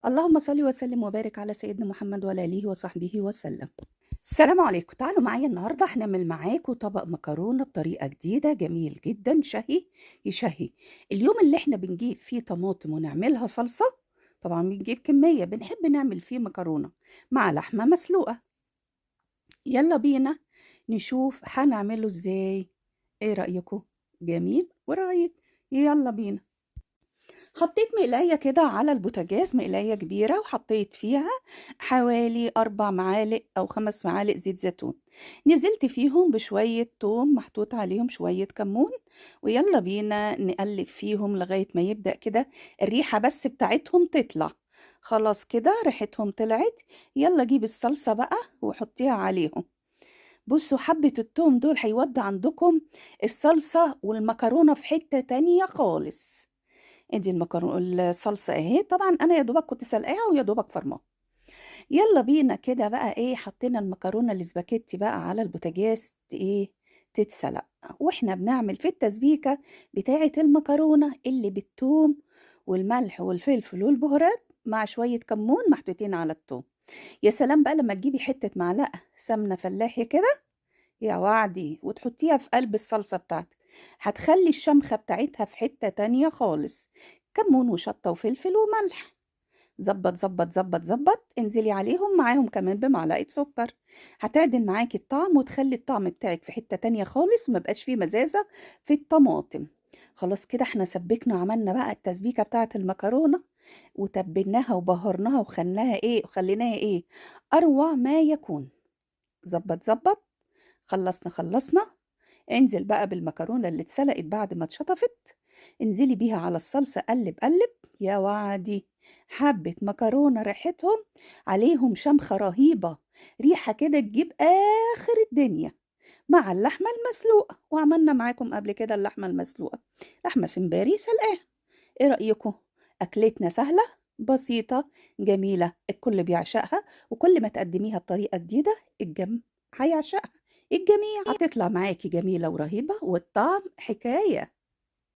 اللهم صل وسلم وبارك على سيدنا محمد وعلى آله وصحبه وسلم. السلام عليكم. تعالوا معايا النهارده هنعمل معاكم طبق مكرونه بطريقة جديدة جميل جدا، شهي يشهي. اليوم اللي احنا بنجيب فيه طماطم ونعملها صلصه، طبعا بنجيب كمية، بنحب نعمل فيه مكرونه مع لحمه مسلوقة. يلا بينا نشوف هنعمله ازاي. ايه رايكم؟ جميل ورهيب. يلا بينا. حطيت مقلاية كده على البوتاجاز، مقلاية كبيرة، وحطيت فيها حوالي 4 معالق أو 5 معالق زيت زيتون. نزلت فيهم بشوية توم محطوط عليهم شوية كمون، ويلا بينا نقلب فيهم لغاية ما يبدأ كده الريحة بس بتاعتهم تطلع. خلاص كده ريحتهم طلعت. يلا جيب الصلصة بقى وحطيها عليهم. بصوا حبة التوم دول هيودوا عندكم الصلصة والمكرونة في حتة تانية خالص. ادي المكرونه الصلصه اهي، طبعا انا يا دوبك كنت سلقاها ويا دوبك فرماها. يلا بينا كده بقى ايه، حطينا المكرونه الاسباجيتي بقى على البوتاجاز ايه تتسلق، واحنا بنعمل في التسبيكه بتاعه المكرونه اللي بالثوم والملح والفلفل والبهارات مع شوية كمون محطوطين على الثوم. يا سلام بقى لما تجيبي حتة معلقه سمنه فلاحي كده يا وعدي وتحطيها في قلب الصلصه بتاعتك، هتخلي الشمخه بتاعتها في حتة تانية خالص. كمون وشطه وفلفل وملح، زبط زبط زبط زبط. انزلي عليهم معاهم كمان بمعلقه سكر، هتعدل معاكي الطعم وتخلي الطعم بتاعك في حتة تانية خالص، ما بقاش فيه مزازه في الطماطم. خلاص كده احنا سبكنا وعملنا بقى التسبيكه بتاعه المكرونه وتبلناها وبهرناها وخلناها ايه وخليناها ايه اروع ما يكون. زبط زبط. خلصنا. انزل بقى بالمكرونه اللي اتسلقت بعد ما اتشطفت، انزلي بيها على الصلصه، قلب قلب يا وعدي. حبه مكرونه ريحتهم عليهم شمخه رهيبة، ريحه كده تجيب اخر الدنيا مع اللحمة المسلوقه. وعملنا معاكم قبل كده اللحمة المسلوقه، لحمه سمباري سلقاها. ايه رايكم؟ اكلتنا سهلة بسيطة جميلة، الكل بيعشقها، وكل ما تقدميها بطريقة جديدة الجم هيعشقها الجميع. هتطلع معاكي جميلة ورهيبة والطعم حكاية.